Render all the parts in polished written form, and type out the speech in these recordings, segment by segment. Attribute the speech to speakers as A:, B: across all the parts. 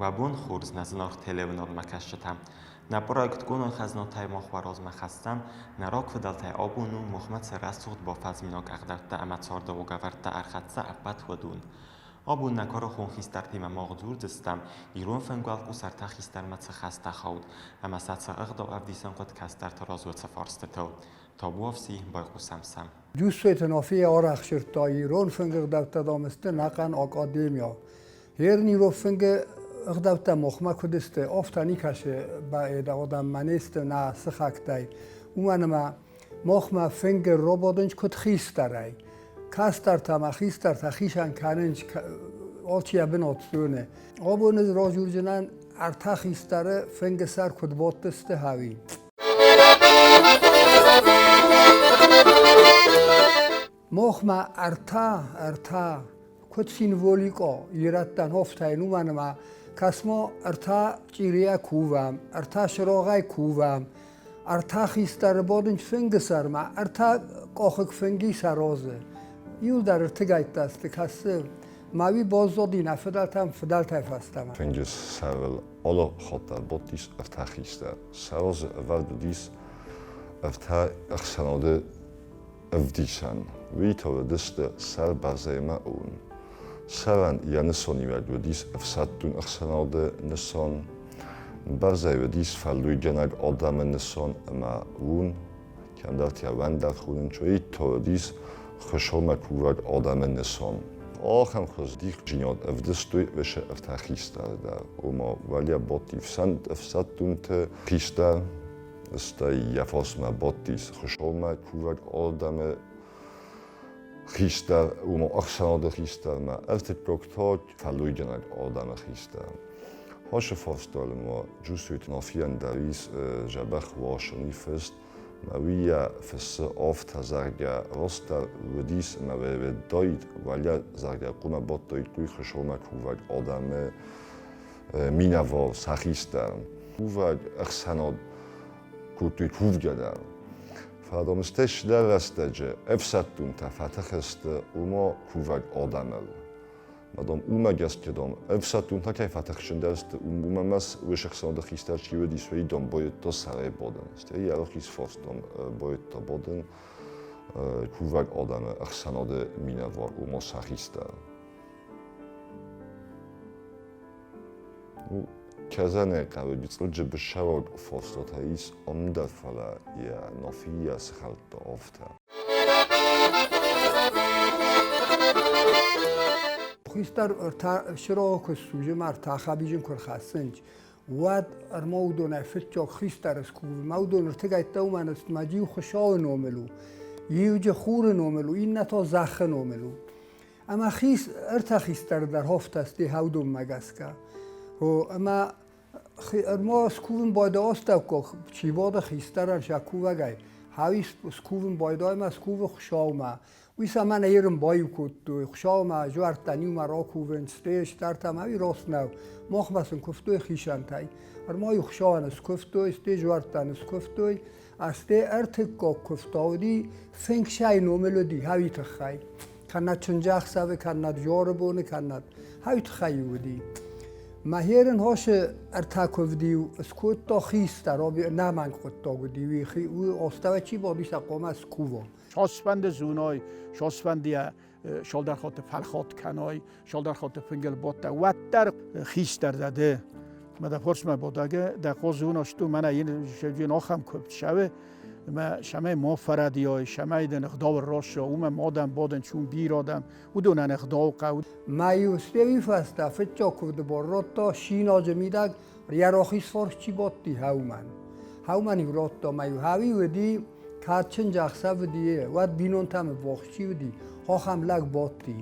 A: Уӕ бон хорз, нӕ зынаргъ телеуынонмӕ кӕсджытӕ! Нӕ проектгонон хӕзнатӕй мах уӕ размӕ хӕссӕм, нӕ рагфыдӕлтӕй абон у махмӕ цы рӕсугъд бафӕзминаг ӕгъдӕуттӕ ӕмӕ царды уагӕвӕрдтӕ ӕрхӕццӕ, ӕппӕт уыдон. Абон нӕ куырыхон хистӕртимӕ мах дзурдзыстӕм, ирон фынгуӕлхъус ӕртӕ хистӕрмӕ цы хӕстӕ хауд ӕмӕ сӕ цы ӕгъдау ӕвдисӕн хъуыд кӕстӕрты раз уыцы фарстытыл. Табуафси, байхъусӕм сӕм.
B: Джусойты Нафийӕ арӕх сырдта ирон фынгыгъдӕуттӕ домысты нӕхъӕн академийӕ. Ерниров фынгы ӕгъдӕуттӕ мохмӕ куыд сты, афтӕ никӕсы баэда адӕммӕ не сты нӕ сыхӕгтӕй. Уымӕн ӕмӕ мохмӕ фынгы рободынч куыд хистӕрӕй. Кӕстӕртӕ ӕмӕ хистӕртӕ хицӕн кӕнынч алчи йӕ бынат зоны. Абон ӕз радзурдзынӕн ӕртӕ хистӕры фынгы сӕр куыд бадтысты, ӕви. Мохмӕ ӕртӕ, куыд символикъо ирӕттӕн офтӕй уымӕн ӕмӕ кӕсмо ӕртӕ чъирийӕ кувӕм, ӕртӕ сырогъӕй кувӕм, ӕртӕ хистӕры бодынч фынгы сӕрмӕ, ӕртӕ къохыг фынги сӕрозы. Иуылдӕр ӕртыгӕйттӕ сты, кӕсы ма уый боззоди нӕ фыдӕлтӕм фыдӕлтӕй фӕстӕмӕ.
C: Фынджы сӕрыл алы хатт дӕр бадтис ӕртӕ хистӕр. Сӕрозы ӕвӕрд уыдис ӕртӕ ӕхсӕнады ӕвдисӕн. Уый та уыдысты сӕр бӕрзӕймӕ уын. Сӕрӕн йӕ нысаниуӕг уыдис ӕфсӕддон ӕхсӕнады нысан, бӕрзӕй уыдис фӕллойгӕнӕг адӕмы нысан ӕмӕ уын, кӕмдӕрты йӕ уӕндӕр хонынц, уый та уыдис Хуыцаумӕ кувӕг адӕмы нысан. Ахӕм хуыз дихдзинад ӕвдыстой уыцы ӕртӕ хистӕры дӕр, ома уӕле бадти ӕфсӕддонты хистӕр, стӕй йӕ фарсмӕ бадтис Хуыцаумӕ кувӕг адӕмы хистӕр, ома ӕхсӕнады хистӕрмӕ, ӕртыккаг та фӕллойгӕнӕг адӕмы хистӕр. Хасы фарстайыл ма Джусойты Нафийӕн дӕр ис дзӕбӕх уасыны фыст, Мария фыссы афтӕ, зӕгъгӕ, растдӕр уыдис ӕмӕ уыдаид, уӕле, зӕгъгӕ, хъуамӕ бадтаиккой Хуыцаумӕ кувӕг адӕмы минӕвар, сӕ хистӕр. Кувӕг ӕхсӕнад кодтой кувгӕ дӕр. Фӕлӕ дам стӕй цыдӕр рӕстӕджы ӕфсӕддонтӕ фӕтых сты ома кувӕг адӕмыл. Мадам, уымӕ гӕсгӕ, дам, ӕфсӕддонтӕ кӕй фӕтыхджындӕр сты, уымӕ ма уыцы ӕхсӕнады хистӕр чи уыдис, уый, дам, бойыдта сӕрӕй бадын. Стӕй йӕ рахиз фарс, дам, бойыдта бадын кувӕг адӕмы ӕхсӕнады минӕвар, ома сӕ хистӕр. Ну, кӕзӕнӕй хъӕуы гыццыл джыбыссӕуӕг фарстатӕ ис ам дӕр, фӕлӕ йӕ Нафийӕ сыхӕлдта афтӕ.
B: Хистӕр сырогъы куы ссудзы ма ӕртӕ хӕбизын куы рхӕссынц, уӕд ӕрмӕ уыдонӕй фыццаг хистӕр скувы. Мӕ уыдон ӕртыгӕйттӕ уымӕн ӕмӕ иу Хуыцауы номыл у, иуджы хуры номыл у, иннӕ та зӕххы номыл у. Ӕмӕ ӕртӕ хистӕры дӕр хофтӕ сты хӕудонмӕ гӕсгӕ. Ӕмӕ ӕрмӕ скувын байдайы астӕуккаг чи бады хистӕрӕн сӕ кувӕгӕй, хауи скувын байдайы ӕмӕ скувы Хуыцаумӕ. Уый сӕ мӕнӕ ерын баиу кодтой, Хуыцаумӕ дзуӕрттӕн иумӕ ракувын, стӕй стӕртӕм ӕви раст нӕу. Махмӕ сын куывтой хицӕнтӕй. Ӕрмӕ-иу Хуыцауӕн скуывтой, стӕй дзуӕрттӕн скуывтой, стӕй ӕртыккаг куывд та уыди фынгсӕй номыл уыди хауи тыххӕй. Кӕнӕ чындзӕхсӕвы, кӕнӕ зоры боны, кӕнӕ хауи тыххӕй уыди. Мӕхерын хосы ӕртӕ куывд-иу скодта хистӕр, нӕмӕнг хъуыддаг уыди, уый оставӕ чи бадис, хъуамӕ скувон.
D: Сосфӕнды зоной, сосфӕнды йӕ цалдӕр хатты фӕлхат кӕной, цалдӕр хатты фынгыл бадтӕ, уӕддӕр хистӕр дӕ ды. Мӕ дӕ форсмӕ бадӕгы, дӕ хъозуна сту, мӕнӕ йын ахӕм куывд цӕуы, ӕмӕ цӕмӕй ма фӕрӕдийай, цӕмӕй дын ӕгъдауы рӕза, уымӕ ма дӕм бадын чун бирӕ адӕм, уыдонӕн ӕгъдау хъӕуы.
B: Мӕ-иу стеуи фӕстӕ фыццаг куывды бон радта синаджы мидӕг йӕ рахиз фарс чи бадти, хӕумӕн. Хӕумӕн-иу радта, мӕ-иу хӕуи уыди кадджын ӕхсӕв уыди, уӕд бинонтӕм ӕввахс чи уыди, ахӕм лӕг бадти.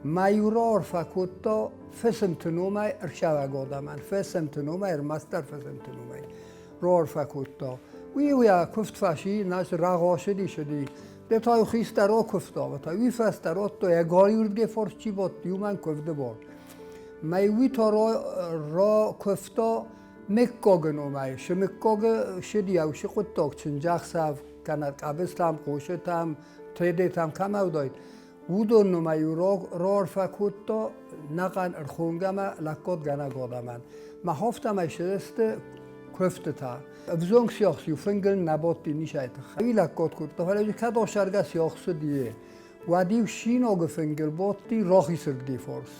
B: Мӕ-иу раарфӕ кодта фысымты номӕй ӕрцӕуӕг адӕмӕн, фысымты номӕй, ӕрмӕстдӕр фысымты номӕй раарфӕ кодта. Уый йӕ куывд фӕци, нӕ рагъасыди сыди. Де та хистӕр акуывта, та уый фӕстӕ радта, йӕ галиуырдыгӕй фарс чи бадти, уымӕн куывды бар. Мӕ уый та ракуывта мыггагы номӕй. Цы мыггагы сыди, уыцы хъуыддаг чындзӕхсӕв кӕнӕ къӕбыстӕм, къусытӕм, тедетӕм кӕм ӕвдайд. Уыдон номӕй-иу раарфӕ кодта ӕнӕхъӕн ӕрхонгӕмӕ лӕггадгӕнӕг адӕмӕн. Мах афтӕмӕй сырӕзты куывдтытӕ. Ӕвзонг сиахс-иу фынгыл нӕ бадти нисӕй тыххӕй. Уый лӕггад кодта, фӕлӕ кӕд асӕргӕ сиахс уыди, уӕд-иу синагы фынгыл бадти рахисырдыгӕй фарс.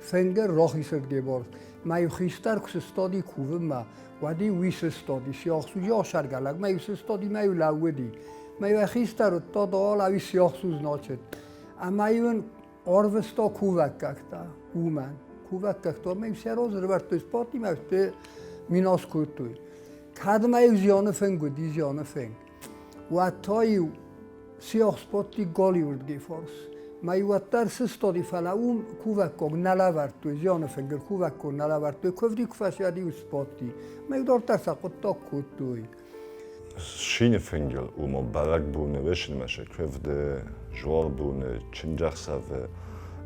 B: Фынгыл рахисырдыгӕй фарс. Мӕ-иу хистӕр куы сыстади кувынмӕ, уӕд-иу уый сыстади. Сиахс уыди асӕргӕ лӕг, мӕ-иу сыстади, мӕ-иу лӕууыди. Мӕ-иу хистӕр уыдта, дал, ӕви сиахс у, значит. Ӕмӕ-иу ын арвыста кувӕггӕгтӕ уымӕн. Кувӕггӕгтӕ ӕмӕ-иу сӕ разы ӕрӕвӕрдтой спортимӕ, минас кодтой. Кӕд ма-иу зианы фынг уыди, зианы фынг, уӕд та-иу сиахс бадти галиуырдыгӕй фарс. Ма-иу уӕддӕр сыстади, фӕлӕ уым кувӕггаг нӕ лӕвӕрдтой, зианы фынгыл кувӕггаг нӕ лӕвӕрдтой, куывд-иу куы фӕсиад-иу сбадти. Ма-иу дарддӕр сӕ хъуыддаг кодтой.
C: Шины фынгыл уымӕ бӕрӕгбоны весынмӕ сӕ куывды, зуарбоны, чындзӕхсӕвы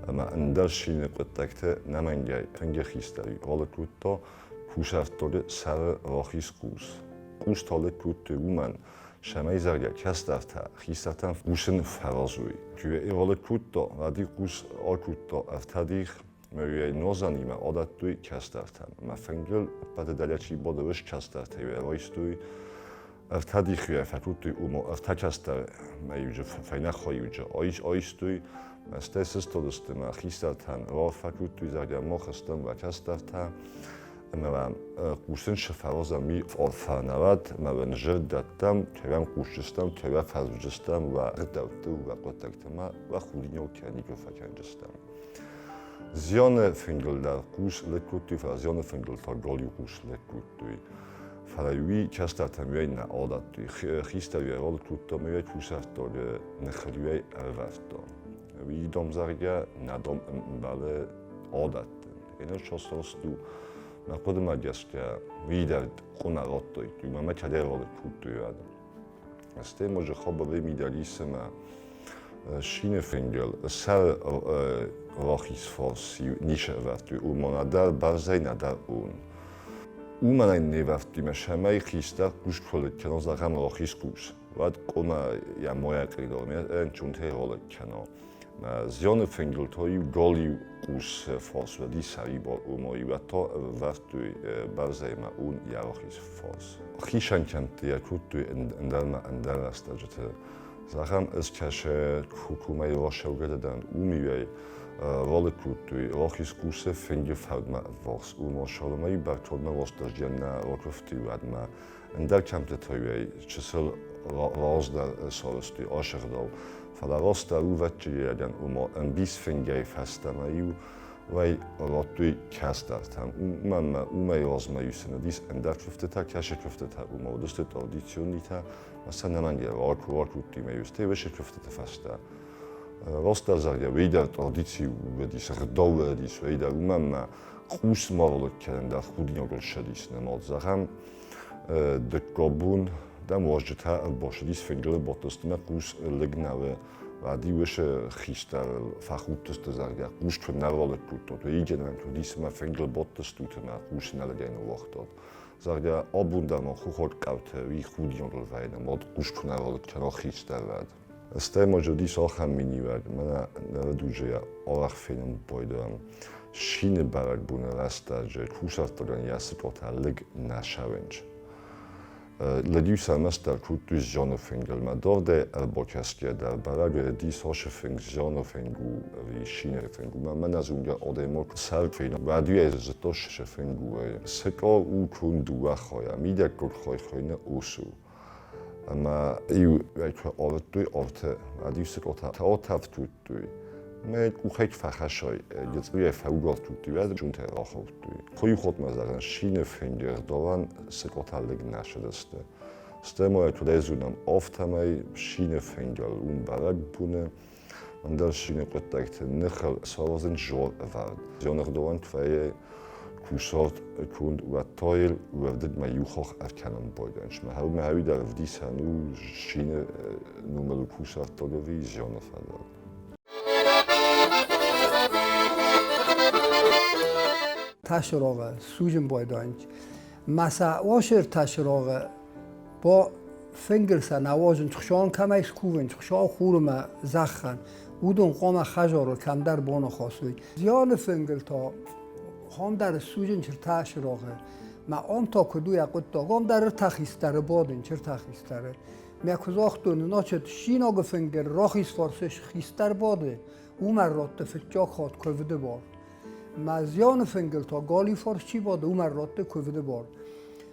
C: ӕмӕ ӕндӕр шины хъуыддӕгты нӕмӕнгӕй фынгы хистӕр ролы кодта кусӕрттоды сӕры рахиз хъус. Хъус та лыг кодтой уымӕн, цӕмӕй зӕгъгӕ кӕстӕртӕ хистӕртӕн хъусын фӕразой. Куы ролы кодта, уӕд хъус акодта ӕртӕдих. Мӕ нозанимӕ адӕттой кӕстӕртӕн, ӕмӕ фынгыл ӕппӕты дӕлӕ чи бадырыс кӕстӕртӕй райстой, ӕртӕ дихы фӕкодтой, ома ӕртӕ кӕстӕр мӕ иуджы фӕйнӕ хайуджы айстой, мӕ стӕй сыстадысты мӕ хистӕртӕн раарфӕ кодтой, зӕгъгӕ, мах стӕм уӕ кӕстӕртӕ, ӕмӕ уӕм хъусын цы фӕразӕм, уый арфӕ нӕ уӕд, ӕмӕ уын зӕрд дӕттӕм, кӕй уӕм хъусдзыстӕм, кӕй уӕ фӕзмдзыстӕм уӕ ӕгъдӕутты, уӕ хъуыддӕгты ӕмӕ уӕ худинаг кӕй никуы фӕкӕндзыстӕм. Зианы фынгыл дӕр хъус лыг кодтой, фӕлӕ зианы фынгыл та галиу хъус лыг кодтой. Фӕлӕ уый кӕстӕртӕм уӕй нӕ адӕттой. Хистӕр уӕй ралыг кодта ӕмӕ уӕй кусӕрттаг ныхыл уӕй ӕрӕвӕрдта. Уый дам, зӕгъгӕ, нӕ дам ӕмбӕлы адӕттын. Ӕнӕ сасраст у, мӕ хъуыдымӕ гӕсгӕ, уый дӕр къуымӕ радтой, уымӕ кӕдӕй ралыг кодтой уӕд. Стӕй ма хабарӕй мидӕг ис ӕмӕ Шины фынгыл сӕр рахиз фарс ницы ӕвӕрдтой, уымӕн нӕдӕр бӕрзӕй, нӕдӕр он. Уымӕн ӕй не вӕрдтой, ӕмӕ сӕмӕй хистӕр хъус куы лыг кӕна, зӕгъӕм, рахиз хъус, уӕд къуымӕ йӕ мойӕ къӕйдормӕ ӕнцонтӕй ралыг кӕна. Зианы фынгыл та-иу галиу хъус фарс уыди сӕрибар, ома-иу уӕд та ӕвӕрдтой бӕрзӕймӕ он йӕ рахиз фарс. Хицӕн кӕмтты йӕ кодтой ӕндӕрмӕ ӕндӕр рӕстӕджыты. Зӕгъӕм, ӕз кӕсы кукумӕй рацӕугӕ дӕн, уым-иу ралыг кодтой рахиз хъусы фынджы фӕудмӕ ӕввахс, ома Саломӕйы бӕркадмӕ растӕрджиан нӕ ракуывтой уӕдмӕ. Ӕндӕр кӕмтты та-иу чысыл раздӕр сарӕзтой асыгъдау, фӕлӕ растдӕр у вӕдджыйӕгӕн, ома ӕмбисфынгӕй фӕстӕмӕ-иу уӕй радтой кӕстӕртӕм. Уымӕн ӕмӕ уымӕй размӕ-иу сын уыдис ӕндӕр куывдтытӕ, кӕсы куывдтытӕ, ома уыдысты традиционитӕ, ӕмӕ сӕ ӕнӕмӕнгӕй ракодтой ӕмӕ-иу стӕй уыцы куывдтыты фӕстӕ. Растдӕр зӕгъгӕ, уый дӕр традици уыдис, ӕгъдау уыдис, уый дӕр уымӕн ӕмӕ хъус марылыг кӕнын дӕр худинагыл ссыдис нымад. Зӕгъӕм, дыккаг бон дӕм уазджытӕ ӕрбацыдис фынгыл бадтысты мӕ хъус лыг нӕ уӕд-иу уыцы хистӕрыл фӕхудтысты, зӕгъгӕ, хъус куы нӕ ралыг кодтат, уый гӕнӕн куы уыдис ӕмӕ фынгыл бадтыстут ӕмӕ хъус нӕ лыгӕй ныууагътат. Зӕгъгӕ, абон дӕр ма хохаг хъӕуты уый худинагыл вӕййы, нымад хъус куы нӕ ралыг кӕна хистӕр уӕд. Стӕй ма уыдис ахӕм миниуӕг, мӕнӕ ныры дуджы арӕх фенын байдайӕм, Шины бӕрӕгбоны рӕстӕджы кусӕрттагӕн йӕ сыкъатӕ лыг нӕ сӕвынч. Лӕг-иу сӕ ӕрмӕстдӕр кодтой зианы фынгылмӕ. Дардӕй ӕрбакӕсгӕйӕ дӕр бӕрӕг уыди, цасы фынг зианы фынг у ӕви шины фынг у. Мӕнӕ зонгӕ адӕймаг цард фена, уӕд-иу ӕй зыдта, цы фынг у, уый. Сыкъа у конд дыууӕ хайӕ, мидӕггаг хай хуыйны ос у. Ӕмӕ-иу ӕй куы арыдтой арты, уӕд-иу сыкъатӕ атӕвдтой. Мӕ къухӕй куы фӕхӕссай, гыцъийӕ фӕугӕрдтой, уӕд чунтӕ рахаудтой. Хуыйхотмӕ зӕгъӕн, шины фынджы ӕгъдауӕн сыкъатӕ лыг нӕ сыдысты. Стӕй ма йӕ куыдӕй зонӕм, афтӕмӕй шины фынгыл уым бӕрӕгбоны ӕндӕр шины хъуыддӕгты ныхыл саразын зор ӕвӕрд. Зианы ӕгъдауӕн куы вӕййы кусарт конд, уӕд та йыл уӕрдыгмӕ иу хох ӕркӕнын байдайынц. Мӕ хӕуи дӕр ӕвдисӕн у шины номыл кусарттаг ӕви зианы фӕдыл.
B: Тасырогъы сузын байдайынц. Маса уосер тасырогъы бо фынгыл сӕ науазынц, Хуыцауӕн кӕмӕй скувынц, Хуыцау хурмӕ зӕххӕн. Уыдон хъуамӕ хӕдзары кӕмдӕр боныхас уой. Зианы фынгыл та ам дӕр ссудзын чыртӕ срогъы. Мӕ ам та куыд у йӕ хъуыддаг? Ам дӕр ӕртӕ хистӕры бадын, чыртӕ хистӕры. Мӕ куы загътон, значит, ссинагы фынгыл рахиз фарсы хистӕр бады, уымӕ радты фыццаг хатт куывды бар. Мӕ зианы фынгыл та галиу фарс чи бады, уымӕ радты куывды бар.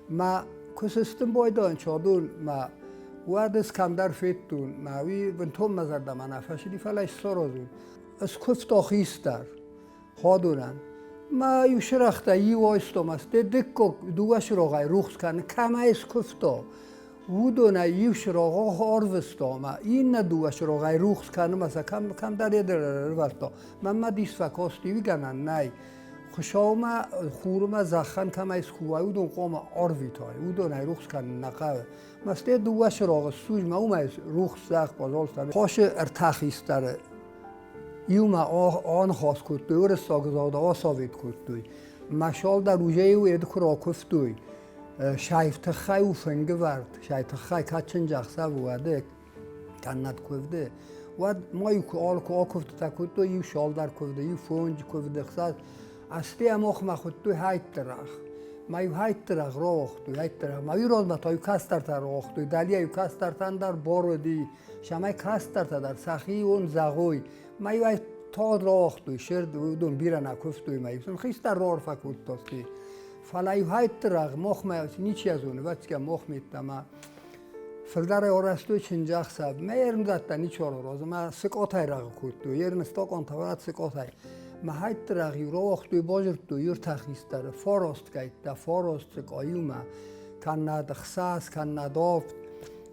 B: Мӕ куы сыстын байдайын чадон, мӕ уӕд ӕз кӕмдӕр федтон, мӕ уый бынтон мӕ зӕрдӕмӕ нӕ фӕцыди, фӕлӕ ссаразон. Скуывта хистӕр хадонӕн. Мӕ иу сырӕгътӕ иу айстом, ӕз дыккаг дыууӕ сырагъӕй рухс кӕны, кӕмӕй скуывта, уыдонӕй иу сырагъ арвыста ӕмӕ иннӕ дыууӕ сырагъӕй рухс кӕны мӕ сӕ кӕмдӕр ӕрӕвӕрдта. Мӕнмӕ дис фӕкасти, уый гӕнӕн нӕй. Хуыцаумӕ, хурмӕ, зӕххӕн кӕмӕй скувай, уыдон хъуамӕ арвитай, уыдонӕй рухс кӕнын нӕ хъӕуы. Мӕсте дыууӕ сырагъы ссудз-ма, уымӕй рухс зӕхх, пожалуйста. Хосы ӕртӕ хистӕры иумӕ аныхас кодтой, уырыссаг загъд асовет кодтой. Мӕ шалдар уже иу ед куы ракуывтой, сӕй тыххӕй у фынгывӕрд, сӕй тыххӕй кӕд чындзӕхсӕв уӕды, кӕннӕд куывды, уӕд ма иу алы акуывдтытӕ кодтой, иу шалдар куывды, иу фонджы куывды хсӕз. Асте ӕмохмӕ хуыдтой хӕйттырагъ. Ма иу хӕйттырагъ рауагътой, хӕйттырагъ. Ма иу размӕ та иу кӕстӕртӕ рауагътой, дӕлийӕ иу кӕстӕртӕн дӕр бар уыди, цӕмӕй кӕстӕртӕ дӕр сӕхион зӕгъой. Ма иу ӕй тагъд рауагътой, сырд, уыдон бирӕ нӕ куывтой, ма иу сын хистӕр раарфӕ кодта. Фӕлӕ иу хӕйттырагъ мохмӕ ничи зоны, ӕвӕццӕгӕн мох миддӕмӕ. Фылдӕрӕй арӕзтой чындзӕхсӕв. Мӕ ермдзӕттӕ ничи аразы, мӕ сыкъатӕй рагъы кодтой, ермыстакъонтӕ сыкъатӕй. Мӕ хӕйтты рагъ-иу рауагътой, базырдтой ӕртӕ хистӕры, фарастгӕйттӕ, фараст сыкъа иумӕ, кӕннӕд ӕхсӕз, кӕннӕд авд.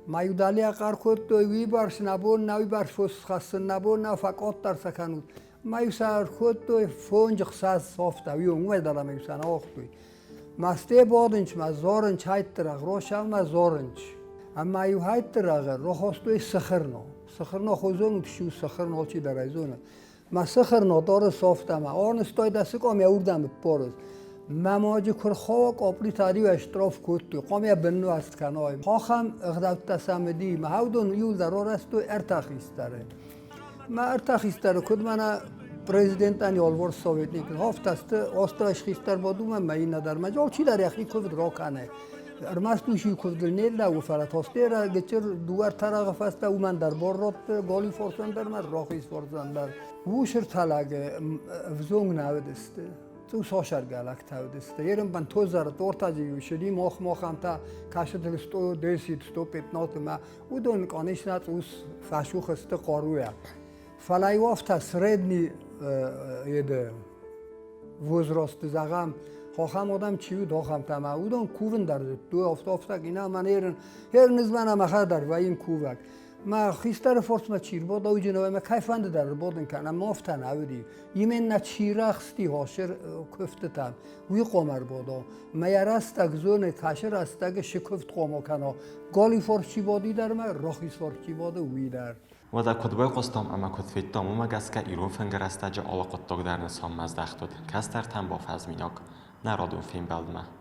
B: Ма иу дӕлейӕ хъӕр кодтой, уыйбӕрц нӕ бон нӕ, уыйбӕрц фос схӕссын нӕ бон нӕ, фӕкъаддӕр сӕ кӕнут. Ма иу сӕ ӕркодтой, фонджы хсӕз софта, уый уымӕй дӕр ӕмӕ-иу сӕ нӕ уагътой. Масте бодынч ма зорынч хайттырагъ, рошавма зорынч. Ӕмӕ иу хайттырагъы рохостой сыхырно. Сыхырно хозонут шу сыхырно алчи дӕр ӕй зоны. Ма сыхырно доры софтама, орныстой да сыкъом йӕ урдӕм ныппорыз. Мӕ моджы куы рхауа къопли та-иу штраф кодтой, хъом йӕ быннуӕзт кӕной. Хохӕм ӕгъдӕуттӕ сӕм уыди, мӕ хӕудон иуылдӕр арӕзтой ӕртӕ хистӕры. Мӕ ӕртӕ хистӕры, куыд мӕнӕ президентӕн Олвор советник, хофтасты остров хистӕр бодумӕ мӕ иннӕ дӕр мӕ алчидӕр йӕхи куывд ракӕны. Ӕрмӕст уси куывдыл не лӕууы, фӕлӕ тостера гычыр дыууӕ ӕртӕрагъы фӕстӕ уымӕн дӕр бор родты, голи форсӕн дӕр мӕ рохис форсӕн дӕр. Усырталӕг ӕвзонг нӕ уыдысты. Цъус осӕргӕ лӕгтӕ уыдысты. Ерын бантозар тортаджы иу мох мохам та кашыдыл 110, 115 мӕ уыдон, конечно, цъус фӕсух сты хъаруйӕ. Фӕлӕ иу афтӕ средний еды возрасты, зӕгъӕм, хохӕм адӕм чи уыд, ахӕмтӕ ӕмӕ уыдон кувын дӕр зыдтой, афтӕ ина мӕн ерын, ерын ызмӕн ӕмӕ хӕдӕр вӕййын кувӕг. Мӕ хистӕры форсмӕ чи рбода, уыджы ӕмӕ кӕй фӕнды дӕр ӕрбадын кӕн, ӕмӕ афтӕ нӕ уыди. Именно чи рӕхсти хосыр куывтытӕм, уый хъом ӕрбода. Мӕ йӕ рӕстӕг зоны, кӕсы рӕстӕг шы куывд хъомо кӕна. Гали форс чи боди дӕр мӕ, рахиз форс чи боды, уый дӕр.
A: Уӕдӕ куыд байхъуыстам ӕмӕ куыд федтам, уымӕ гӕсгӕ ирон фынгы рӕстӕджы алы хъуыддаг дӕр нысанмӕздӕхт уыд, кӕстӕртӕн бафӕзминаг нӕ радон фембӕлдмӕ.